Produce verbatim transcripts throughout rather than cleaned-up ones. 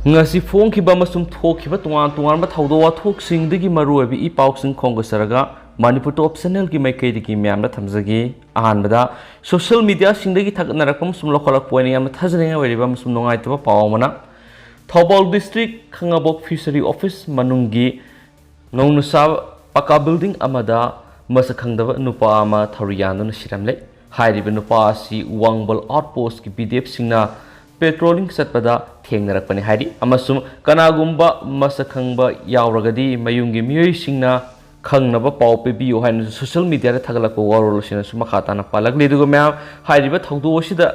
ꯉꯁꯤ ꯐꯣꯡꯈꯤꯕ ꯑꯃꯁꯨꯡ ꯊꯣꯛꯈꯤꯕ ꯇꯣꯉꯥꯟ ꯇꯣꯉꯥꯟꯕ ꯊꯧꯗꯣꯛ ꯋꯥꯊꯣꯛꯁꯤꯡꯗꯒꯤ ꯃꯔꯨꯑꯣꯏꯕ ꯏ ꯄꯥꯎꯁꯤꯡ ꯈꯣꯝꯒꯠꯆꯔꯒ ꯃꯅꯤꯄꯨꯔ ꯇꯣꯞ ꯆꯦꯅꯦꯜꯒꯤ ꯃꯥꯏꯀꯩꯗꯒꯤ ꯃꯌꯥꯝꯗ ꯊꯝꯖꯒꯦ꯫ ꯑꯍꯥꯟꯕꯗ, ꯁꯣꯁꯤꯌꯦꯜ ꯃꯤꯗꯤꯌꯥꯁꯤꯡꯗꯒꯤ ꯊꯥꯒꯠꯅꯔꯛꯄ ꯑꯃꯁꯨꯡ ꯂꯧꯈꯠꯂꯛꯄ ꯑꯣꯏꯅ ꯌꯥꯝꯅ ꯊꯥꯖꯅꯤꯡꯉꯥꯏ ꯑꯣꯏꯔꯤꯕ ꯑꯃꯁꯨꯡ ꯅꯨꯡꯉꯥꯏꯇꯕ ꯄꯥꯎ ꯑꯃꯅ, ꯊꯧꯕꯥꯜ ꯗꯤꯁꯇ꯭ꯔꯤꯛ ꯈꯥꯉꯕꯣꯛ ꯐꯤꯁꯔꯤ ꯑꯣꯐꯤꯁ ꯃꯅꯨꯡꯒꯤ ꯅꯧꯅ ꯁꯥꯕ ꯄꯀꯥ ꯕꯤꯜꯗꯤꯡ ꯑꯃꯗ ꯃꯁꯛ ꯈꯪꯗꯕ ꯅꯨꯄꯥ ꯑꯃ ꯊꯧꯔꯤ ꯌꯥꯟꯗꯨꯅ ꯁꯤꯔꯝꯂꯦ꯫ ꯍꯥꯏꯔꯤꯕ ꯅꯨꯄꯥ ꯑꯁꯤ ꯋꯥꯡꯕꯜ ꯑꯥꯎꯠꯄꯣꯁꯀꯤ ꯕꯤ ꯗꯤ ꯑꯦꯐꯁꯤꯡꯅ ꯄꯦꯇ꯭ꯔꯣꯂꯤꯡ ꯆꯠꯄꯗ ꯊꯦꯡꯅꯔꯛꯄꯅꯤ ꯍꯥꯏꯔꯤ, ꯑꯃꯁꯨꯡ ꯀꯅꯥꯒꯨꯝꯕ ꯃꯁꯛ ꯈꯪꯕ ꯌꯥꯎꯔꯒꯗꯤ ꯃꯌꯨꯝꯒꯤ ꯃꯤꯑꯣꯏꯁꯤꯡꯅ ꯈꯪꯅꯕ ꯄꯥꯎ ꯄꯤꯕꯤꯌꯨ ꯍꯥꯏꯅꯁꯨ ꯁꯣꯁꯤꯌꯦꯜ ꯃꯤꯗꯤꯌꯥꯗ ꯊꯥꯒꯠꯂꯛꯄ ꯋꯥꯔꯣꯜ ꯑꯁꯤꯅꯁꯨ ꯃꯈꯥ ꯇꯥꯅ ꯄꯥꯜꯂꯛꯂꯤ꯫ ꯑꯗꯨꯒ ꯃꯌꯥꯝ, ꯍꯥꯏꯔꯤꯕ ꯊꯧꯗꯣꯛ ꯑꯁꯤꯗ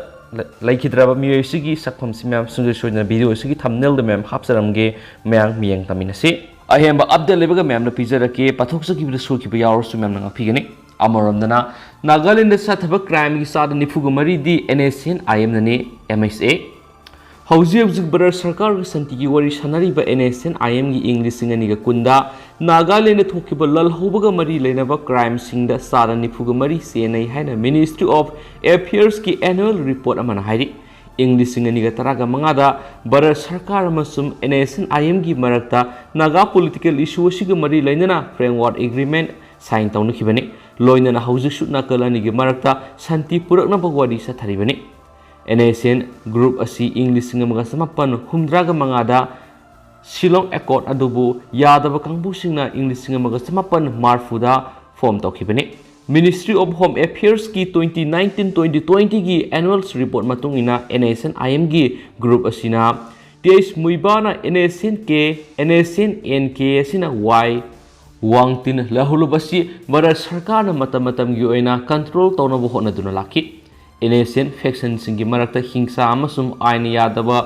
ꯂꯩꯈꯤꯗ꯭ꯔꯕ ꯃꯤꯑꯣꯏ ꯑꯁꯤꯒꯤ ꯁꯛꯐꯝꯁꯤ ꯃꯌꯥꯝ ꯁꯨꯡꯁꯣꯏ ꯁꯣꯏꯗꯅ ꯚꯤꯗꯤꯑꯣ ꯑꯁꯤꯒꯤ ꯊꯝꯅꯦꯜꯗ ꯃꯌꯥꯝ ꯍꯥꯞꯆꯔꯝꯒꯦ꯫ ꯃꯌꯥꯝ ꯃꯤꯠꯌꯦꯡ ꯇꯝꯃꯤꯟꯅꯁꯤ꯫ ꯑꯍꯦꯟꯕ ꯑꯞꯗꯦꯠ ꯂꯩꯕꯒ ꯃꯌꯥꯝꯅ ꯄꯤꯖꯔꯛꯀꯦ꯫ ꯄꯥꯊꯣꯛꯆꯈꯤꯕꯗ ꯁꯣꯏꯈꯤꯕ ꯌꯥꯎꯔꯁꯨ ꯃꯌꯥꯝꯅ ꯉꯥꯛꯄꯤꯒꯅꯤ꯫ ꯑꯃꯔꯣꯝꯗꯅ, ꯅꯥꯒꯥꯂꯦꯟꯗ ꯁꯥꯊꯕ ꯀ꯭ꯔꯥꯏꯝꯒꯤ ꯆꯥꯗ ꯅꯤꯐꯨꯒ ꯃꯔꯤꯗꯤ ꯑꯦꯟ ꯑꯦꯁ ꯑꯦꯟ ꯑꯥꯏ ꯑꯦꯝꯅꯅꯤ, ꯑꯦꯝ ꯑꯦꯁ ꯑꯦ꯫ ꯍꯧꯖꯤꯛ ꯍꯧꯖꯤꯛ ꯚꯥꯔꯠ ꯁꯔꯀꯥꯔꯒ ꯁꯥꯟꯇꯤꯒꯤ ꯋꯥꯔꯤ ꯁꯥꯟꯅꯔꯤꯕ ꯑꯦꯟ ꯑꯦꯁ ꯑꯦꯟ ꯑꯥꯏ ꯑꯦꯝꯒꯤ ꯏꯪ ꯂꯤꯁꯤꯡ ꯑꯅꯤꯒ ꯀꯨꯟꯗ ꯅꯥꯒꯥꯂꯦꯟꯗ ꯊꯣꯛꯈꯤꯕ ꯂꯥꯜꯍꯧꯕꯒ ꯃꯔꯤ ꯂꯩꯅꯕ ꯀ꯭ꯔꯥꯏꯝꯁꯤꯡꯗ ꯆꯥꯗ ꯅꯤꯐꯨꯒ ꯃꯔꯤ ꯆꯦꯟꯅꯩ ꯍꯥꯏꯅ ꯃꯤꯅꯤꯁꯇ꯭ꯔꯤ ꯑꯣꯐ ꯑꯦꯐꯤꯌꯔꯁꯀꯤ ꯑꯦꯅꯨꯋꯦꯜ ꯔꯤꯄꯣꯔꯠ ꯑꯃꯅ ꯍꯥꯏꯔꯤ꯫ ꯏꯪ ꯂꯤꯁꯤꯡ ꯑꯅꯤꯒ ꯇꯔꯥꯒ ꯃꯉꯥꯗ ꯚꯥꯔꯠ ꯁꯔꯀꯥꯔ ꯑꯃꯁꯨꯡ ꯑꯦꯟ ꯑꯦꯁ ꯑꯦꯟ ꯑꯥꯏ ꯑꯦꯝꯒꯤ ꯃꯔꯛꯇ ꯅꯥꯒꯥ ꯄꯣꯂꯤꯇꯤꯀꯦꯜ ꯏꯁꯨ ꯑꯁꯤꯒ ꯃꯔꯤ ꯂꯩꯅꯅ ꯐ꯭ꯔꯦꯝꯋꯥꯔꯛ ꯑꯦꯒ꯭ꯔꯤꯃꯦꯟ ꯁꯥꯏꯟ ꯇꯧꯅꯈꯤꯕꯅꯤ꯫ ꯂꯣꯏꯅꯅ ꯍꯧꯖꯤꯛꯁꯨ ꯅꯥꯀꯜ ꯑꯅꯤꯒꯤ ꯃꯔꯛꯇ ꯁꯥꯟꯇꯤ ꯄꯨꯔꯛꯅꯕ ꯋꯥꯔꯤ ꯆꯠꯊꯔꯤꯕꯅꯤ꯫ ꯑꯦꯟ ꯑꯦꯁ ꯑꯦꯟ ꯒ꯭ꯔꯨꯞ ꯑꯁꯤ ꯏꯪ ꯂꯤꯁꯤꯡ ꯑꯃꯒ ꯆꯃꯥꯄꯟ ꯍꯨꯝꯗ꯭ꯔꯥꯒ ꯃꯉꯥꯗ ꯁꯤꯂꯣꯡ ꯑꯦꯀꯣꯔꯗ ꯑꯗꯨꯕꯨ ꯌꯥꯗꯕ ꯀꯥꯡꯕꯨꯁꯤꯡꯅ ꯏꯪ ꯂꯤꯁꯤꯡ ꯑꯃꯒ ꯆꯃꯥꯄꯟ ꯃꯔꯤꯐꯨꯗ ꯐꯣꯝ ꯇꯧꯈꯤꯕꯅꯤ꯫ ꯃꯤꯅꯤꯁꯇ꯭ꯔꯤ ꯑꯣꯐ ꯍꯣꯝ ꯑꯦꯐꯤꯌꯔꯁꯀꯤ ꯇ꯭ꯋꯦꯟꯇꯤ ꯅꯥꯏꯟꯇꯤꯟ ꯇ꯭ꯋꯦꯟꯇꯤ ꯇ꯭ꯋꯦꯟꯇꯤꯒꯤ ꯑꯦꯅꯨꯋꯦꯜ ꯔꯤꯄꯣꯔꯠ ꯃꯇꯨꯡ ꯏꯟꯅ, ꯑꯦꯟ ꯑꯦꯁ ꯑꯦꯟ ꯑꯥꯏ ꯑꯦꯝꯒꯤ ꯒ꯭ꯔꯨꯞ ꯑꯁꯤꯅ ꯇꯤ ꯑꯩꯆ ꯃꯨꯏꯕꯥꯅ N S N K, N S N N K ꯑꯁꯤꯅ ꯋꯥꯏ ꯋꯥꯡꯇꯤꯟ ꯂꯩꯍꯧꯂꯨꯕ ꯑꯁꯤ ꯚꯥꯔꯠ ꯁꯔꯀꯥꯔꯅ ꯃꯇꯝ ꯃꯇꯝꯒꯤ ꯑꯣꯏꯅ ꯀꯟꯇ꯭ꯔꯣꯜ ꯇꯧꯅꯕ ꯍꯣꯠꯅꯗꯨꯅ ꯂꯥꯛꯈꯤ꯫ ꯑꯦꯟ ꯑꯦꯁ ꯑꯦꯟ ꯐꯦꯛꯁꯟꯁꯤꯡꯒꯤ ꯃꯔꯛꯇ ꯍꯤꯡꯁꯥ ꯑꯃꯁꯨꯡ ꯑꯥꯏꯟ ꯌꯥꯗꯕ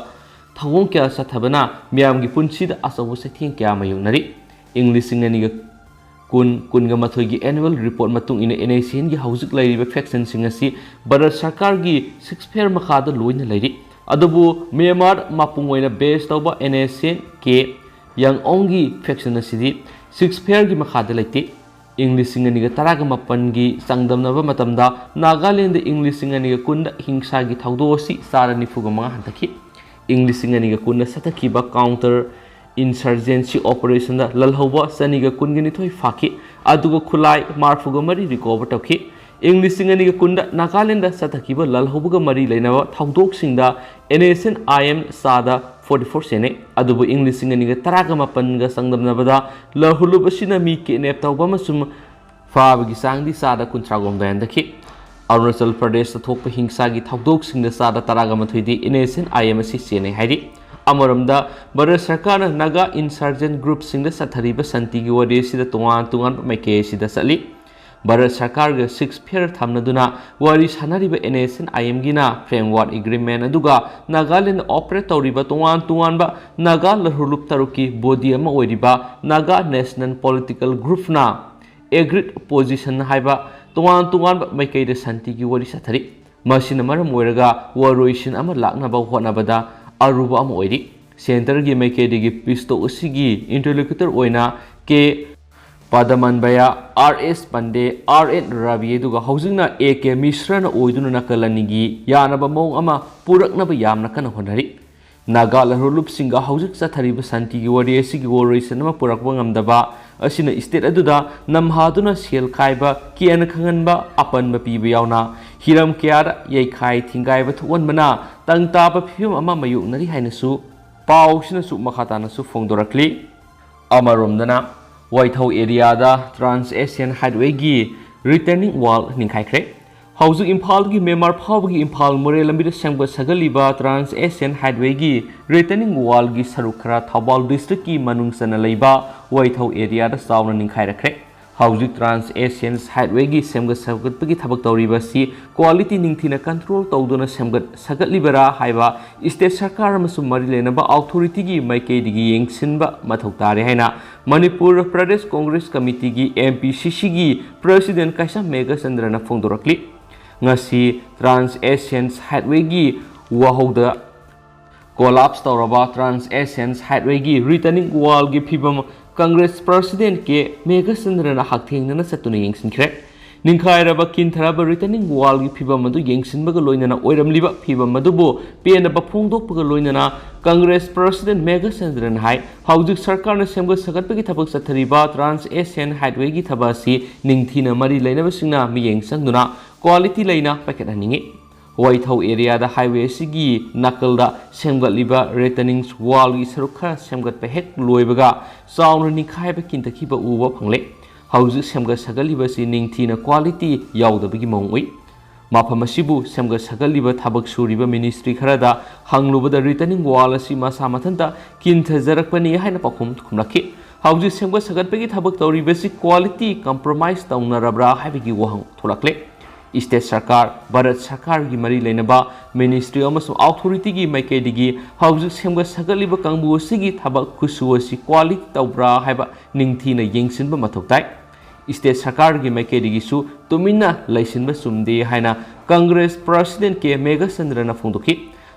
ꯊꯧꯑꯣꯡ ꯀꯌꯥ ꯆꯠꯊꯕꯅ ꯃꯤꯌꯥꯝꯒꯤ ꯄꯨꯟꯁꯤꯗ ꯑꯆꯧꯕ ꯆꯩꯊꯦꯡ ꯀꯌꯥ ꯃꯥꯌꯣꯛꯅꯔꯤ꯫ ꯏꯪ ꯂꯤꯁꯤꯡ ꯑꯅꯤꯒ ꯀꯨꯟ, ꯀꯨꯟꯒ ꯃꯥꯊꯣꯏꯒꯤ ꯑꯦꯅꯨꯋꯦꯜ ꯔꯤꯄꯣꯔꯠ ꯃꯇꯨꯡ ꯏꯟꯅ, ꯑꯦꯟ ꯑꯦꯁ ꯑꯦꯟꯒꯤ ꯍꯧꯖꯤꯛ ꯂꯩꯔꯤꯕ ꯐꯦꯛꯁꯟꯁꯤꯡ ꯑꯁꯤ ꯚꯥꯔꯠ ꯁꯔꯀꯥꯔꯒꯤ ꯁꯤꯛꯁ ꯐꯤꯌꯔ ꯃꯈꯥꯗ ꯂꯣꯏꯅ ꯂꯩꯔꯤ꯫ ꯑꯗꯨꯕꯨ ꯃ꯭ꯌꯥꯟꯃꯥꯔ ꯃꯄꯨꯡ ꯑꯣꯏꯅ ꯕꯦꯁ ꯇꯧꯕ ꯑꯦꯟ ꯑꯦꯁ ꯑꯦꯟ ꯀꯦ ꯌꯥꯡꯑꯣꯡꯒꯤ ꯐꯦꯛꯁꯟ ꯑꯁꯤꯗꯤ ꯁꯤꯛꯁ ꯐꯤꯌꯔꯒꯤ ꯃꯈꯥꯗ ꯂꯩꯇꯦ꯫ ꯏꯪ ꯂꯤꯁꯤꯡ ꯑꯅꯤꯒ ꯇꯔꯥꯒ ꯃꯥꯄꯟꯒꯤ ꯆꯥꯡꯗꯝꯅꯕ ꯃꯇꯝꯗ, ꯅꯥꯒꯥꯂꯦꯟꯗ ꯏꯪ ꯂꯤꯁꯤꯡ ꯑꯅꯤꯒ ꯀꯨꯟꯗ ꯍꯤꯡꯁꯥꯒꯤ ꯊꯧꯗꯣꯛ ꯑꯁꯤ ꯆꯥꯗ ꯅꯤꯐꯨꯒ ꯃꯉꯥ ꯍꯟꯊꯈꯤ꯫ ꯏꯪ ꯂꯤꯁꯤꯡ ꯑꯅꯤꯒ ꯀꯨꯟꯗ ꯆꯠꯊꯈꯤꯕ counter insurgency operationꯗ ꯂꯜꯍꯧꯕ ꯆꯅꯤꯒ ꯀꯨꯟꯒ ꯅꯤꯊꯣꯏ ꯐꯥꯈꯤ, ꯑꯗꯨꯒ ꯈꯨꯠꯂꯥꯏ ꯃꯔꯤꯐꯨꯒ ꯃꯔꯤ recover ꯇꯧꯈꯤ꯫ ꯏꯪ ꯂꯤꯁꯤꯡ ꯑꯅꯤꯒ ꯀꯨꯟꯗ ꯅꯥꯒꯥꯂꯦꯟꯗ ꯆꯠꯊꯈꯤꯕ ꯂꯜꯍꯧꯕꯒ ꯃꯔꯤ ꯂꯩꯅꯕ ꯊꯧꯗꯣꯛꯁꯤꯡꯗ NSCN-IM ꯆꯥꯗ forty four ꯁꯦꯟꯅꯩ, ꯑꯗꯨꯕꯨ ꯏꯪ ꯂꯤꯁꯤꯡ ꯑꯅꯤꯒ ꯇꯔꯥꯒ ꯃꯥꯄꯟꯒ ꯆꯥꯡꯗꯝꯅꯕꯗ ꯂꯜꯍꯧꯂꯨꯞ ꯑꯁꯤꯅ ꯃꯤ kidnap ꯇꯧꯕ ꯑꯃꯁꯨꯡ ꯐꯥꯕꯒꯤ ꯆꯥꯡꯗꯤ ꯆꯥꯗ ꯀꯨꯟꯊ꯭ꯔꯥꯒ ꯍꯨꯝꯗꯣꯏ ꯍꯟꯊꯈꯤ꯫ ꯑꯔꯨꯅꯥꯆꯜ ꯄ꯭ꯔꯗꯦꯁꯇ ꯊꯣꯛꯄ ꯍꯤꯡꯁꯥꯒꯤ ꯊꯧꯗꯣꯛꯁꯤꯡꯗ ꯆꯥꯗ ꯇꯔꯥꯒ ꯃꯥꯊꯣꯏꯗꯤ NSCN-IM ꯑꯁꯤ ꯆꯦꯟꯅꯩ ꯍꯥꯏꯔꯤ꯫ ꯑꯃꯔꯣꯝꯗ, ꯚꯥꯔꯠ ꯁꯔꯀꯥꯔꯅ ꯅꯥꯒꯥ insurgent groupꯁꯤꯡꯗ ꯆꯠꯊꯔꯤꯕ ꯁꯥꯟꯇꯤꯒꯤ ꯋꯥꯔꯤ ꯑꯁꯤꯗ ꯇꯣꯉꯥꯟ ꯇꯣꯉꯥꯟꯕ ꯃꯥꯏꯀꯩ ꯑꯁꯤꯗ ꯆꯠꯂꯤ꯫ ꯚꯥꯔꯠ ꯁꯔꯀꯥꯔꯒ ceasefire ꯊꯝꯅꯗꯨꯅ ꯋꯥꯔꯤ ꯁꯥꯟꯅꯔꯤꯕ NSCN-IMꯒꯤꯅ framework agreement ꯑꯗꯨꯒ ꯅꯥꯒꯥꯂꯦꯟꯗ operate ꯇꯧꯔꯤꯕ ꯇꯣꯉꯥꯟ ꯇꯣꯉꯥꯟꯕ ꯅꯥꯒꯥ ꯂꯜꯍꯧꯂꯨꯞ ꯇꯔꯨꯛꯀꯤ body ꯑꯃ ꯑꯣꯏꯔꯤꯕ Naga National Political Groupꯅ agreed position ꯍꯥꯏꯕ ꯇꯣꯉꯥꯟ ꯇꯣꯉꯥꯟꯕ ꯃꯥꯏꯀꯩꯗ ꯁꯥꯟꯇꯤꯒꯤ ꯋꯥꯔꯤ ꯆꯠꯊꯔꯤ꯫ ꯃꯁꯤꯅ ꯃꯔꯝ ꯑꯣꯏꯔꯒ ꯋꯥꯔꯣꯏꯁꯤꯟ ꯑꯃ ꯂꯥꯛꯅꯕ ꯍꯣꯠꯅꯕꯗ ꯑꯔꯨꯕ ꯑꯃ ꯑꯣꯏꯔꯤ꯫ Centreꯒꯤ ꯃꯥꯏꯀꯩꯗꯒꯤ peace talk ꯑꯁꯤꯒꯤ interlocutor ꯑꯣꯏꯅ K ꯄꯗꯃꯟꯕꯌ, R S ꯄꯟꯗꯦ, R N Ravi, ꯑꯗꯨꯒ ꯍꯧꯖꯤꯛꯅ A K ꯃꯤꯁ꯭ꯔꯅ ꯑꯣꯏꯗꯨꯅ ꯅꯥꯀꯜ ꯑꯅꯤꯒꯤ ꯌꯥꯅꯕ ꯃꯑꯣꯡ ꯑꯃ ꯄꯨꯔꯛꯅꯕ ꯌꯥꯝꯅ ꯀꯟꯅ ꯍꯣꯠꯅꯔꯤ꯫ ꯅꯥꯒꯥ ꯂꯜꯍꯧꯂꯨꯞꯁꯤꯡꯒ ꯍꯧꯖꯤꯛ ꯆꯠꯊꯔꯤꯕ ꯁꯥꯟꯇꯤꯒꯤ ꯋꯥꯔꯤ ꯑꯁꯤꯒꯤ ꯋꯥꯔꯣꯏꯁꯤꯟ ꯑꯃ ꯄꯨꯔꯛꯄ ꯉꯝꯗꯕ ꯑꯁꯤꯅ state ꯑꯗꯨꯗ ꯅꯝꯍꯥꯗꯨꯅ ꯁꯦꯜ ꯀꯥꯏꯕ, ꯀꯤꯌꯥꯅ ꯈꯪꯍꯟꯕ, ꯑꯄꯟꯕ ꯄꯤꯕ ꯌꯥꯎꯅ ꯍꯤꯔꯝ ꯀꯌꯥꯗ ꯌꯩꯈꯥꯏ ꯊꯤꯡꯒꯥꯏꯕ ꯊꯣꯛꯍꯟꯕꯅ ꯇꯪ ꯇꯥꯕ ꯐꯤꯕꯝ ꯑꯃ ꯃꯥꯌꯣꯛꯅꯔꯤ ꯍꯥꯏꯅꯁꯨ ꯄꯥꯎꯁꯤꯅꯁꯨ ꯃꯈꯥ ꯇꯥꯅꯁꯨ ꯐꯣꯡꯗꯣꯔꯛꯂꯤ꯫ ꯑꯃꯔꯣꯝꯗꯅ, ꯋꯥꯏꯊꯧ areaꯗ Trans Asian Highwayꯒꯤ retaining wall ꯅꯤꯡꯈꯥꯏꯈ꯭ꯔꯦ꯫ ꯍꯧꯖꯤꯛ ꯏꯝꯐꯥꯜꯗꯒꯤ ꯃꯦꯟꯃꯥꯔ ꯐꯥꯎꯕꯒꯤ ꯏꯝꯐꯥꯜ ꯃꯣꯔꯦ ꯂꯝꯕꯤꯗ ꯁꯦꯝꯒꯠ ꯁꯥꯒꯠꯂꯤꯕ Trans Asian Highwayꯒꯤ retaining wallꯒꯤ ꯁꯔꯨꯛ ꯈꯔ ꯊꯧꯕꯥꯜ districtꯀꯤ ꯃꯅꯨꯡ ꯆꯟꯅ ꯂꯩꯕ ꯋꯥꯏꯊꯧ areaꯗ ꯆꯥꯎꯅ ꯅꯤꯡꯈꯥꯏꯔꯛꯈ꯭ꯔꯦ꯫ ꯍꯧꯖꯤꯛ Trans Asian Highwayꯒꯤ ꯁꯦꯝꯒꯠ ꯁꯥꯒꯠꯄꯒꯤ ꯊꯕꯛ ꯇꯧꯔꯤꯕ ꯑꯁꯤ quality ꯅꯤꯡꯊꯤꯅ control ꯇꯧꯗꯨꯅ ꯁꯦꯝꯒꯠ ꯁꯥꯒꯠꯂꯤꯕꯔꯥ ꯍꯥꯏꯕ state ꯁꯔꯀꯥꯔ ꯑꯃꯁꯨꯡ ꯃꯔꯤ ꯂꯩꯅꯕ authorityꯒꯤ ꯃꯥꯏꯀꯩꯗꯒꯤ ꯌꯦꯡꯁꯤꯟꯕ ꯃꯊꯧ ꯇꯥꯔꯦ ꯍꯥꯏꯅ ꯃꯅꯤꯄꯨꯔ ꯄ꯭ꯔꯗꯦꯁ ꯀꯣꯡꯒ꯭ꯔꯦꯁ ꯀꯃꯤꯇꯤꯒꯤ MPCCꯒꯤ president ꯀꯩꯁꯥꯝ ꯃꯦꯘꯆꯟꯗ꯭ꯔꯅ ꯐꯣꯡꯗꯣꯔꯛꯂꯤ꯫ ꯉꯁꯤ Trans Asian Highwayꯒꯤ ꯋꯥꯍꯧꯗ collapse ꯇꯧꯔꯕ Trans Asian Highwayꯒꯤ retaining wallꯒꯤ ꯐꯤꯕꯝ ꯀꯪꯒ꯭ꯔꯦꯁ president K ꯃꯦꯘꯆꯟꯗ꯭ꯔꯅ ꯍꯛꯊꯦꯡꯅꯅ ꯆꯠꯇꯨꯅ ꯌꯦꯡꯁꯤꯟꯈ꯭ꯔꯦ꯫ ꯅꯤꯡꯈꯥꯏꯔꯕ ꯀꯤꯟꯊꯔꯕ ꯔꯤꯇꯔꯅꯤꯡ ꯋꯥꯜꯒꯤ ꯐꯤꯕꯝ ꯑꯗꯨ ꯌꯦꯡꯁꯤꯟꯕꯒ ꯂꯣꯏꯅꯅ ꯑꯣꯏꯔꯝꯂꯤꯕ ꯐꯤꯕꯝ ꯑꯗꯨꯕꯨ ꯄꯦꯟꯗꯕ ꯐꯣꯡꯗꯣꯛꯄꯒ ꯂꯣꯏꯅꯅ ꯀꯪꯒ꯭ꯔꯦꯁ ꯄ꯭ꯔꯁꯤꯗꯦꯟ ꯃꯦꯘꯆꯟꯗ꯭ꯔꯅ ꯍꯥꯏ, ꯍꯧꯖꯤꯛ ꯁꯔꯀꯥꯔꯅ ꯁꯦꯝꯒꯠ ꯁꯥꯒꯠꯄꯒꯤ ꯊꯕꯛ ꯆꯠꯊꯔꯤꯕ ꯇ꯭ꯔꯥꯟꯁ ꯑꯦꯁꯤꯌꯥꯟ ꯍꯥꯏꯠꯋꯦꯒꯤ ꯊꯕꯛ ꯑꯁꯤ ꯅꯤꯡꯊꯤꯅ ꯃꯔꯤ ꯂꯩꯅꯕꯁꯤꯡꯅ ꯃꯤꯠꯌꯦꯡ ꯆꯪꯗꯨꯅ ꯀ꯭ꯋꯥꯂꯤꯇꯤ ꯂꯩꯅ ꯄꯥꯏꯈꯠꯍꯟꯅꯤꯡꯏ꯫ ꯋꯥꯏꯊꯧ ꯑꯦꯔꯤꯌꯥꯗ ꯍꯥꯏꯋꯦ ꯑꯁꯤꯒꯤ ꯅꯥꯀꯜꯗ ꯁꯦꯝꯒꯠꯂꯤꯕ ꯔꯤꯇꯔꯅꯤꯡ ꯋꯥꯜꯒꯤ ꯁꯔꯨꯛ ꯈꯔ ꯁꯦꯝꯒꯠꯄ ꯍꯦꯛ ꯂꯣꯏꯕꯒ ꯆꯥꯎꯅ ꯅꯤꯡꯈꯥꯏꯕ ꯀꯤꯟꯊꯈꯤꯕ ꯎꯕ ꯐꯪꯂꯦ꯫ ꯍꯧꯖꯤꯛ ꯁꯦꯝꯒꯠ ꯁꯥꯒꯠꯂꯤꯕꯁꯤ ꯅꯤꯡꯊꯤꯅ ꯀ꯭ꯋꯥꯂꯤꯇꯤ ꯌꯥꯎꯗꯕꯒꯤ ꯃꯑꯣꯡ ꯎꯏ꯫ ꯃꯐꯝ ꯑꯁꯤꯕꯨ ꯁꯦꯝꯒꯠ ꯁꯥꯒꯠꯂꯤꯕ ꯊꯕꯛ ꯁꯨꯔꯤꯕ ꯃꯤꯅꯤꯁꯇ꯭ꯔꯤ ꯈꯔꯗ ꯍꯪꯂꯨꯕꯗ ꯔꯤꯇꯔꯅꯤꯡ ꯋꯥꯜ ꯑꯁꯤ ꯃꯁꯥ ꯃꯊꯟꯇ ꯀꯤꯟꯊꯖꯔꯛꯄꯅꯤ ꯍꯥꯏꯅ ꯄꯥꯎꯈꯨꯝ ꯈꯨꯝꯂꯛꯈꯤ꯫ ꯍꯧꯖꯤꯛ ꯁꯦꯝꯒꯠ ꯁꯥꯒꯠꯄꯒꯤ ꯊꯕꯛ ꯇꯧꯔꯤꯕꯁꯤ ꯀ꯭ꯋꯥꯂꯤꯇꯤ ꯀꯝꯄ꯭ꯔꯣꯃꯥꯏꯁ ꯇꯧꯅꯔꯕ꯭ꯔꯥ ꯍꯥꯏꯕꯒꯤ ꯋꯥꯍꯪ ꯊꯣꯛꯂꯛꯂꯦ꯫ ꯁ꯭ꯇꯦꯠ ꯁꯔꯀꯥꯔ, ꯚꯥꯔꯠ ꯁꯔꯀꯥꯔꯒꯤ ꯃꯔꯤ ꯂꯩꯅꯕ ꯃꯤꯅꯤꯁꯇ꯭ꯔꯤ ꯑꯃꯁꯨꯡ ꯑꯣꯊꯣꯔꯤꯇꯤꯒꯤ ꯃꯥꯏꯀꯩꯗꯒꯤ ꯍꯧꯖꯤꯛ ꯁꯦꯝꯒꯠ ꯁꯥꯒꯠꯂꯤꯕ ꯀꯥꯡꯕꯨ ꯑꯁꯤꯒꯤ ꯊꯕꯛ ꯈꯨꯠꯁꯨ ꯑꯁꯤ ꯀ꯭ꯋꯥꯂꯤꯇꯤ ꯇꯧꯕ꯭ꯔꯥ ꯍꯥꯏꯕ ꯅꯤꯡꯊꯤꯅ ꯌꯦꯡꯁꯤꯟꯕ ꯃꯊꯧ ꯇꯥꯏ꯫ ꯁ꯭ꯇꯦꯠ ꯁꯔꯀꯥꯔꯒꯤ ꯃꯥꯏꯀꯩꯗꯒꯤꯁꯨ ꯇꯨꯃꯤꯟꯅ ꯂꯩꯁꯤꯟꯕ ꯆꯨꯝꯗꯦ ꯍꯥꯏꯅ ꯀꯪꯒ꯭ꯔꯦꯁ ꯄ꯭ꯔꯁꯤꯗꯦꯟ ꯀꯦ ꯃꯦꯘꯆꯟꯗ꯭ꯔꯅ ꯐꯣꯡꯗꯣꯛꯈꯤ꯫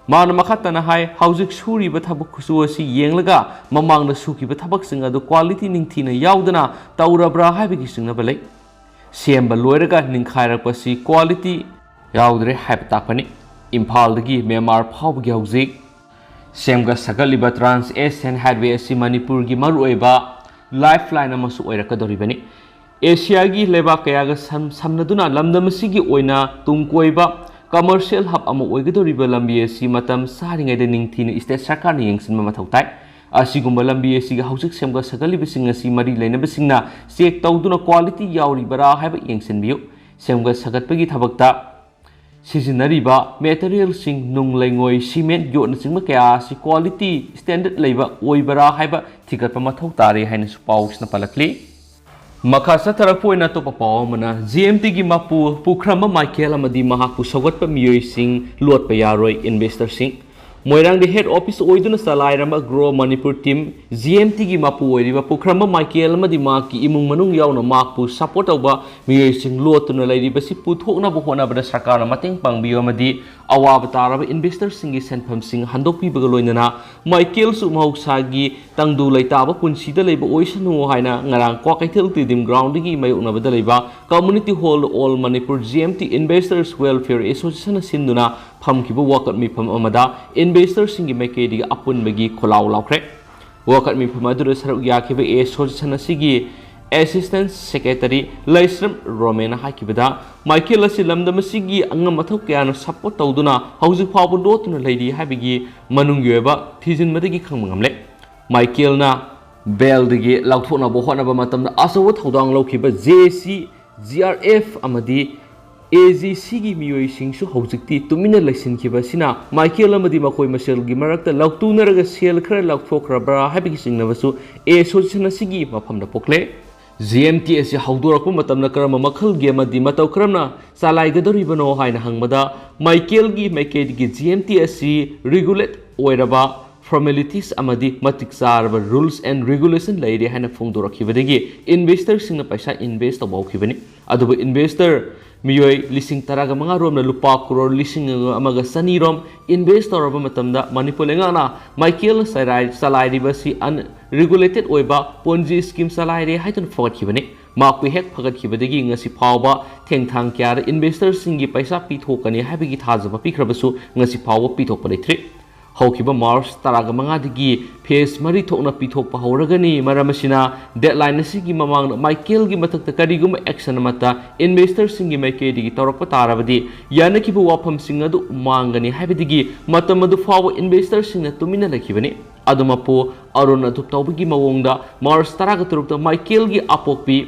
ꯃꯥꯅ ꯃꯈꯥ ꯇꯥꯅ ꯍꯥꯏ, ꯍꯧꯖꯤꯛ ꯁꯨꯔꯤꯕ ꯊꯕꯛ ꯈꯨꯠꯁꯨ ꯑꯁꯤ ꯌꯦꯡꯂꯒ ꯃꯃꯥꯡꯗ ꯁꯨꯈꯤꯕ ꯊꯕꯛꯁꯤꯡ ꯑꯗꯨ ꯀ꯭ꯋꯥꯂꯤꯇꯤ ꯅꯤꯡꯊꯤꯅ ꯌꯥꯎꯗꯅ ꯇꯧꯔꯕ꯭ꯔꯥ ꯍꯥꯏꯕꯒꯤ ꯆꯤꯡꯅꯕ ꯂꯩ꯫ ꯁꯦꯝꯕ ꯂꯣꯏꯔꯒ ꯅꯤꯡꯈꯥꯏꯔꯛꯄꯁꯤ ꯀ꯭ꯋꯥꯂꯤꯇꯤ ꯌꯥꯎꯗ꯭ꯔꯦ ꯍꯥꯏꯕ ꯇꯥꯛꯄꯅꯤ꯫ ꯏꯝꯐꯥꯜꯗꯒꯤ ꯃ꯭ꯌꯥꯟꯃꯥꯔ ꯐꯥꯎꯕꯒꯤ ꯍꯧꯖꯤꯛ ꯁꯦꯝꯒꯠ ꯁꯥꯒꯠꯂꯤꯕ ꯇ꯭ꯔꯥꯟꯁ ꯑꯦꯁꯤꯌꯥꯟ ꯍꯥꯏꯠꯋꯦ ꯑꯁꯤ ꯃꯅꯤꯄꯨꯔꯒꯤ ꯃꯔꯨꯑꯣꯏꯕ ꯂꯥꯏꯐ ꯂꯥꯏꯟ ꯑꯃꯁꯨ ꯑꯣꯏꯔꯛꯀꯗꯧꯔꯤꯕꯅꯤ꯫ ꯑꯦꯁꯤꯌꯥꯒꯤ ꯂꯩꯕꯥꯛ ꯀꯌꯥꯒ ꯁꯝ-, ꯁꯝꯅꯗꯨꯅ ꯂꯝꯗꯝ ꯑꯁꯤꯒꯤ ꯑꯣꯏꯅ ꯇꯨꯡ ꯀꯣꯏꯕ ꯀꯃꯔꯁꯤꯌꯦꯜ ꯍꯕ ꯑꯃ ꯑꯣꯏꯒꯗꯧꯔꯤꯕ ꯂꯝꯕꯤ ꯑꯁꯤ ꯃꯇꯝ ꯆꯥꯔꯤꯉꯩꯗ ꯅꯤꯡꯊꯤꯅ ꯁ꯭ꯇꯦꯠ ꯁꯔꯀꯥꯔꯅ ꯌꯦꯡꯁꯤꯟꯕ ꯃꯊꯧ ꯇꯥꯏ꯫ ꯑꯁꯤꯒꯨꯝꯕ ꯂꯝꯕꯤ ꯑꯁꯤꯒꯤ ꯍꯧꯖꯤꯛ ꯁꯦꯝꯒꯠ ꯁꯥꯒꯠꯂꯤꯕꯁꯤꯡ ꯑꯁꯤ ꯃꯔꯤ ꯂꯩꯅꯕꯁꯤꯡꯅ ꯆꯦꯛ ꯇꯧꯗꯨꯅ ꯀ꯭ꯋꯥꯂꯤꯇꯤ ꯌꯥꯎꯔꯤꯕꯔꯥ ꯍꯥꯏꯕ ꯌꯦꯡꯁꯤꯟꯕꯤꯌꯨ꯫ ꯁꯦꯝꯒꯠ ꯁꯥꯒꯠꯄꯒꯤ ꯊꯕꯛꯇ ꯁꯤꯖꯤꯟꯅꯔꯤꯕ ꯃꯦꯇꯔꯤꯌꯦꯜꯁꯤꯡ, ꯅꯨꯡ ꯂꯩꯉꯣꯏ, ꯁꯤꯃꯦꯟꯠ, ꯌꯣꯠꯅꯆꯤꯡꯕ ꯀꯌꯥ ꯑꯁꯤ ꯀ꯭ꯋꯥꯂꯤꯇꯤ ꯁ꯭ꯇꯦꯟꯗꯔꯗ ꯂꯩꯕ ꯑꯣꯏꯕꯔꯥ ꯍꯥꯏꯕ ꯊꯤꯒꯠꯄ ꯃꯊꯧ ꯇꯥꯔꯦ ꯍꯥꯏꯅꯁꯨ ꯄꯥꯎꯁꯤꯅ ꯄꯜꯂꯛꯂꯤ꯫ ꯃꯈꯥ ꯆꯠꯊꯔꯛꯄ ꯑꯣꯏꯅ ꯑꯇꯣꯞꯄ ꯄꯥꯎ ꯑꯃꯅ, ꯖꯤ ꯑꯦꯝ ꯇꯤꯒꯤ ꯃꯄꯨ ꯄꯨꯈ꯭ꯔꯝꯕ ꯃꯥꯏꯀꯦꯜ ꯑꯃꯗꯤ ꯃꯍꯥꯛꯄꯨ ꯁꯧꯒꯠꯄ ꯃꯤꯑꯣꯏꯁꯤꯡ ꯂꯣꯠꯄ ꯌꯥꯔꯣꯏ, ꯏꯟꯚꯦꯁꯇꯔꯁꯤꯡ꯫ ꯃꯣꯏꯔꯥꯡꯗ head office ꯑꯣꯏꯗꯨꯅ ꯆꯂꯥꯏꯔꯝꯕ Grow Manipur Team, G M T ꯒꯤ ꯃꯄꯨ ꯑꯣꯏꯔꯤꯕ ꯄꯨꯈ꯭ꯔꯝꯕ ꯃꯥꯏꯀꯦꯜ ꯑꯃꯗꯤ ꯃꯍꯥꯛꯀꯤ ꯏꯃꯨꯡ ꯃꯅꯨꯡ ꯌꯥꯎꯅ ꯃꯍꯥꯛꯄꯨ support ꯇꯧꯕ ꯃꯤꯑꯣꯏꯁꯤꯡ ꯂꯣꯠꯇꯨꯅ ꯂꯩꯔꯤꯕꯁꯤ ꯄꯨꯊꯣꯛꯅꯕ ꯍꯣꯠꯅꯕꯗ ꯁꯔꯀꯥꯔꯅ ꯃꯇꯦꯡ ꯄꯥꯡꯕꯤꯌꯨ ꯑꯃꯗꯤ ꯑꯋꯥꯕ ꯇꯥꯔꯕ investor ꯁꯤꯡꯒꯤ ꯁꯦꯟꯐꯝꯁꯤꯡ ꯍꯟꯗꯣꯛꯄꯤꯕꯒ ꯂꯣꯏꯅꯅ ꯃꯥꯏꯀꯦꯜꯁꯨ ꯃꯍꯧꯁꯥꯒꯤ ꯇꯪꯗꯨ ꯂꯩꯇꯥꯕ ꯄꯨꯟꯁꯤꯗ ꯂꯩꯕ ꯑꯣꯏꯁꯅꯨ ꯍꯥꯏꯅ ꯉꯔꯥꯡ ꯀ꯭ꯋꯥꯀꯩꯊꯦꯜ Stadium Ground ꯗꯒꯤ ꯃꯥꯌꯣꯛꯅꯕꯗ ꯂꯩꯕ Community Hall All Manipur G M T Investors Welfare Association ꯅ ꯁꯤꯟꯗꯨꯅ ꯐꯝꯈꯤꯕ ꯋꯥꯀꯠ ꯃꯤꯐꯝ ꯑꯃꯗ investor ꯁꯤꯡꯒꯤ ꯃꯥꯏꯀꯩꯗꯒꯤ ꯑꯄꯨꯟꯕꯒꯤ ꯈꯣꯜꯂꯥꯎ ꯂꯥꯎꯈ꯭ꯔꯦ꯫ ꯋꯥꯀꯠ ꯃꯤꯐꯝ ꯑꯗꯨꯗ ꯁꯔꯨꯛ ꯌꯥꯈꯤꯕ association ꯑꯁꯤꯒꯤ Assistant Secretary ꯂꯩꯁ꯭ꯔꯝ ꯔꯣꯃꯦꯟꯅ ꯍꯥꯏꯈꯤꯕꯗ, ꯃꯥꯏꯀꯦꯜ ꯑꯁꯤ ꯂꯝꯗꯝ ꯑꯁꯤꯒꯤ ꯑꯉꯝ ꯑꯊꯧ ꯀꯌꯥꯅ support ꯇꯧꯗꯨꯅ ꯍꯧꯖꯤꯛ ꯐꯥꯎꯕ ꯂꯣꯠꯇꯨꯅ ꯂꯩꯔꯤ ꯍꯥꯏꯕꯒꯤ ꯃꯅꯨꯡꯒꯤ ꯑꯣꯏꯕ ꯊꯤꯖꯤꯟꯕꯗꯒꯤ ꯈꯪꯕ ꯉꯝꯂꯦ꯫ ꯃꯥꯏꯀꯦꯜꯅ bail ꯗꯒꯤ ꯂꯧꯊꯣꯛꯅꯕ ꯍꯣꯠꯅꯕ ꯃꯇꯝꯗ ꯑꯆꯧꯕ ꯊꯧꯗꯥꯡ ꯂꯧꯈꯤꯕ J C, G R F ꯑꯃꯗꯤ A G C ꯒꯤ ꯃꯤꯑꯣꯏꯁꯤꯡꯁꯨ ꯍꯧꯖꯤꯛꯇꯤ ꯇꯨꯃꯤꯟꯅ ꯂꯩꯁꯤꯟꯈꯤꯕ ꯑꯁꯤꯅ ꯃꯥꯏꯀꯦꯜ ꯑꯃꯗꯤ ꯃꯈꯣꯏ ꯃꯁꯦꯜꯒꯤ ꯃꯔꯛꯇ ꯂꯧꯇꯨꯅꯔꯒ ꯁꯦꯜ ꯈꯔ ꯂꯧꯊꯣꯛꯈ꯭ꯔꯕ꯭ꯔꯥ ꯍꯥꯏꯕꯒꯤ ꯆꯤꯡꯅꯕꯁꯨ association ꯑꯁꯤꯒꯤ ꯃꯐꯝꯗ ꯄꯣꯛꯂꯦ꯫ G M T ꯑꯁꯤ ꯍꯧꯗꯣꯔꯛꯄ ꯃꯇꯝꯗ ꯀꯔꯝꯕ ꯃꯈꯜꯒꯤ ꯑꯃꯗꯤ ꯃꯇꯧ ꯀꯔꯝꯅ ꯆꯂꯥꯏꯒꯗꯧꯔꯤꯕꯅꯣ ꯍꯥꯏꯅ ꯍꯪꯕꯗ, ꯃꯥꯏꯀꯦꯜꯒꯤ ꯃꯥꯏꯀꯩꯗꯒꯤ G M T ꯑꯁꯤ regulate ꯑꯣꯏꯔꯕ formalities ꯑꯃꯗꯤ ꯃꯇꯤꯛ ꯆꯥꯔꯕ rules and regulation ꯂꯩꯔꯦ ꯍꯥꯏꯅ ꯐꯣꯡꯗꯣꯔꯛꯈꯤꯕꯗꯒꯤ investor ꯁꯤꯡꯅ ꯄꯩꯁꯥ invest ꯇꯧꯕ ꯍꯧꯈꯤꯕꯅꯤ꯫ ꯑꯗꯨꯕꯨ investor ꯃꯤꯑꯣꯏ ꯂꯤꯁꯤꯡ ꯇꯔꯥꯒ ꯃꯉꯥ ꯔꯣꯝꯅ ꯂꯨꯄꯥ ꯀ꯭ꯔꯣꯔ ꯂꯤꯁꯤꯡ ꯑꯃꯒ ꯆꯅꯤ ꯔꯣꯝ invest ꯇꯧꯔꯕ ꯃꯇꯝꯗ ꯃꯅꯤꯄꯨꯔ ꯂꯩꯉꯥꯛꯅ ꯃꯥꯏꯀꯦꯜꯅ ꯆꯂꯥꯏ-, ꯆꯂꯥꯏꯔꯤꯕ ꯑꯁꯤ unregulated ꯑꯣꯏꯕ Ponzi scheme ꯆꯂꯥꯏꯔꯦ ꯍꯥꯏꯗꯨꯅ ꯐꯒꯠꯈꯤꯕꯅꯤ꯫ ꯃꯍꯥꯛꯄꯨ ꯍꯦꯛ ꯐꯒꯠꯈꯤꯕꯗꯒꯤ ꯉꯁꯤ ꯐꯥꯎꯕ ꯊꯦꯡꯊꯥꯡ ꯀꯌꯥꯗ investor ꯁꯤꯡꯒꯤ ꯄꯩꯁꯥ ꯄꯤꯊꯣꯛꯀꯅꯤ ꯍꯥꯏꯕꯒꯤ ꯊꯥꯖꯕ ꯄꯤꯈ꯭ꯔꯕꯁꯨ ꯉꯁꯤ ꯐꯥꯎꯕ ꯄꯤꯊꯣꯛꯄ ꯂꯩꯇ꯭ꯔꯤ꯫ ꯍꯧꯈꯤꯕ March ꯇꯔꯥꯒ ꯃꯉꯥꯗꯒꯤ phase ꯃꯔꯤ ꯊꯣꯛꯅ ꯄꯤꯊꯣꯛꯄ ꯍꯧꯔꯒꯅꯤ꯫ ꯃꯔꯝ ꯑꯁꯤꯅ, deadline ꯑꯁꯤꯒꯤ ꯃꯃꯥꯡꯗ ꯃꯥꯏꯀꯦꯜꯒꯤ ꯃꯊꯛꯇ ꯀꯔꯤꯒꯨꯝꯕ action ꯑꯃꯠꯇ investor ꯁꯤꯡꯒꯤ ꯃꯥꯏꯀꯩꯗꯒꯤ ꯇꯧꯔꯛꯄ ꯇꯥꯔꯕꯗꯤ, ꯌꯥꯅꯈꯤꯕ ꯋꯥꯐꯝꯁꯤꯡ ꯑꯗꯨ ꯃꯥꯡꯒꯅꯤ ꯍꯥꯏꯕꯗꯒꯤ ꯃꯇꯝ ꯑꯗꯨ ꯐꯥꯎꯕ investor ꯁꯤꯡꯅ ꯇꯨꯃꯤꯟꯅ ꯂꯩꯈꯤꯕꯅꯤ꯫ ꯑꯗꯨꯃꯛꯄꯨ, ꯑꯔꯨꯟ ꯑꯊꯨꯞ ꯇꯧꯕꯒꯤ ꯃꯑꯣꯡꯗ March ꯇꯔꯥꯒ ꯇꯔꯨꯛꯇ ꯃꯥꯏꯀꯦꯜꯒꯤ ꯑꯄꯣꯛꯄꯤ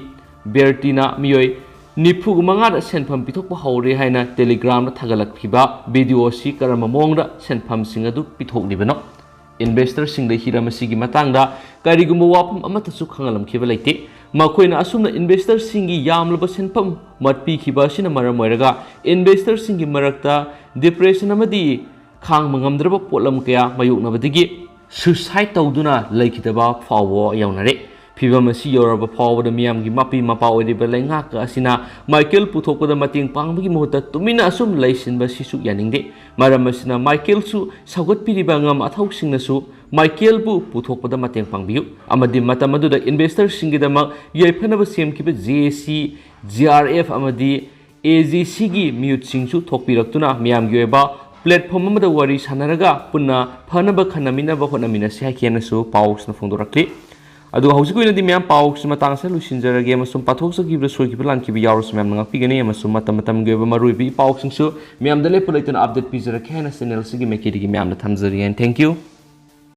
ꯕꯦꯔꯇꯤꯅ ꯃꯤꯑꯣꯏ ꯅꯤꯐꯨꯒ ꯃꯉꯥꯗ ꯁꯦꯟꯐꯝ ꯄꯤꯊꯣꯛꯄ ꯍꯧꯔꯦ ꯍꯥꯏꯅ Telegram ꯗ ꯊꯥꯒꯠꯂꯛꯈꯤꯕ video ꯑꯁꯤ ꯀꯔꯝꯕ ꯃꯑꯣꯡꯗ ꯁꯦꯟꯐꯝꯁꯤꯡ ꯑꯗꯨ ꯄꯤꯊꯣꯛꯂꯤꯕꯅꯣ? Investor ꯁꯤꯡꯗ ꯍꯤꯔꯝ ꯑꯁꯤꯒꯤ ꯃꯇꯥꯡꯗ ꯀꯔꯤꯒꯨꯝꯕ ꯋꯥꯐꯝ ꯑꯃꯠꯇꯁꯨ ꯈꯪꯍꯜꯂꯝꯈꯤꯕ ꯂꯩꯇꯦ꯫ ꯃꯈꯣꯏꯅ ꯑꯁꯨꯝꯅ investor ꯁꯤꯡꯒꯤ ꯌꯥꯝꯂꯕ ꯁꯦꯟꯐꯝ ꯃꯠꯄꯤꯈꯤꯕ ꯑꯁꯤꯅ ꯃꯔꯝ ꯑꯣꯏꯔꯒ investor ꯁꯤꯡꯒꯤ ꯃꯔꯛꯇ depression ꯑꯃꯗꯤ ꯈꯥꯡꯕ ꯉꯝꯗ꯭ꯔꯕ ꯄꯣꯠꯂꯝ ꯀꯌꯥ ꯃꯥꯌꯣꯛꯅꯕꯗꯒꯤ suicide ꯇꯧꯗꯨꯅ ꯂꯩꯈꯤꯗꯕ ꯐꯥꯎꯕ ꯌꯥꯎꯅꯔꯦ꯫ ꯐꯤꯚꯝ ꯑꯁꯤ ꯌꯧꯔꯕ ꯐꯥꯎꯕꯗ ꯃꯤꯌꯥꯝꯒꯤ ꯃꯄꯤ ꯃꯄꯥ ꯑꯣꯏꯔꯤꯕ ꯂꯩꯉꯥꯛ ꯑꯁꯤꯅ ꯃꯥꯏꯀꯦꯜ ꯄꯨꯊꯣꯛꯄꯗ ꯃꯇꯦꯡ ꯄꯥꯡꯕꯒꯤ ꯃꯍꯨꯠꯇ ꯇꯨꯃꯤꯟꯅ ꯑꯁꯨꯝ ꯂꯩꯁꯤꯟꯕ ꯑꯁꯤꯁꯨ ꯌꯥꯅꯤꯡꯗꯦ꯫ ꯃꯔꯝ ꯑꯁꯤꯅ ꯃꯥꯏꯀꯦꯜꯁꯨ ꯁꯧꯒꯠꯄꯤꯔꯤꯕ ꯑꯉꯝ ꯑꯊꯧꯁꯤꯡꯅꯁꯨ ꯃꯥꯏꯀꯦꯜꯕꯨ ꯄꯨꯊꯣꯛꯄꯗ ꯃꯇꯦꯡ ꯄꯥꯡꯕꯤꯌꯨ ꯑꯃꯗꯤ ꯃꯇꯝ ꯑꯗꯨꯗ investorꯁꯤꯡꯒꯤꯗꯃꯛ ꯌꯥꯏꯐꯅꯕ ꯁꯦꯝꯈꯤꯕ JAC, GRF ꯑꯃꯗꯤ AGCꯒꯤ ꯃꯤꯍꯨꯠꯁꯤꯡꯁꯨ ꯊꯣꯛꯄꯤꯔꯛꯇꯨꯅ ꯃꯤꯌꯥꯝꯒꯤ ꯑꯣꯏꯕ platform ꯑꯃꯗ ꯋꯥꯔꯤ ꯁꯥꯟꯅꯔꯒ ꯄꯨꯟꯅ ꯐꯅꯕ ꯈꯟꯅꯃꯤꯟꯅꯕ ꯍꯣꯠꯅꯃꯤꯟꯅꯁꯤ ꯍꯥꯏꯈꯤ ꯍꯥꯏꯅꯁꯨ ꯄꯥꯎꯁꯤꯅ ꯐꯣꯡꯗꯣꯔꯛꯂꯤ꯫ ꯑꯗꯨꯒ ꯍꯧꯖꯤꯛꯀꯤ ꯑꯣꯏꯅꯗꯤ ꯃꯌꯥꯝ ꯄꯥꯎꯁꯤ ꯃꯇꯥꯡꯁꯤꯗ ꯂꯣꯏꯁꯤꯟꯖꯔꯒꯦ ꯑꯃꯁꯨꯡ ꯄꯥꯊꯣꯛꯆꯈꯤꯕꯗ ꯁꯣꯏꯈꯤꯕ ꯂꯥꯟꯈꯤꯕ ꯌꯥꯎꯔꯁꯨ ꯃꯌꯥꯝꯅ ꯉꯥꯛꯄꯤꯒꯅꯤ ꯑꯃꯁꯨꯡ ꯃꯇꯝ ꯃꯇꯝꯒꯤ ꯑꯣꯏꯕ ꯃꯔꯨꯑꯣꯏꯕ ꯏ ꯄꯥꯎꯁꯤꯡꯁꯨ ꯃꯌꯥꯝꯗ ꯂꯦꯞꯄ ꯂꯩꯇꯅ update ꯄꯤꯖꯔꯛꯀꯦ ꯍꯥꯏꯅ channelꯁꯤꯒꯤ ꯃꯥꯏꯀꯩꯗꯒꯤ ꯃꯌꯥꯝꯗ ꯊꯝꯖꯔꯤ꯫ And thank you꯫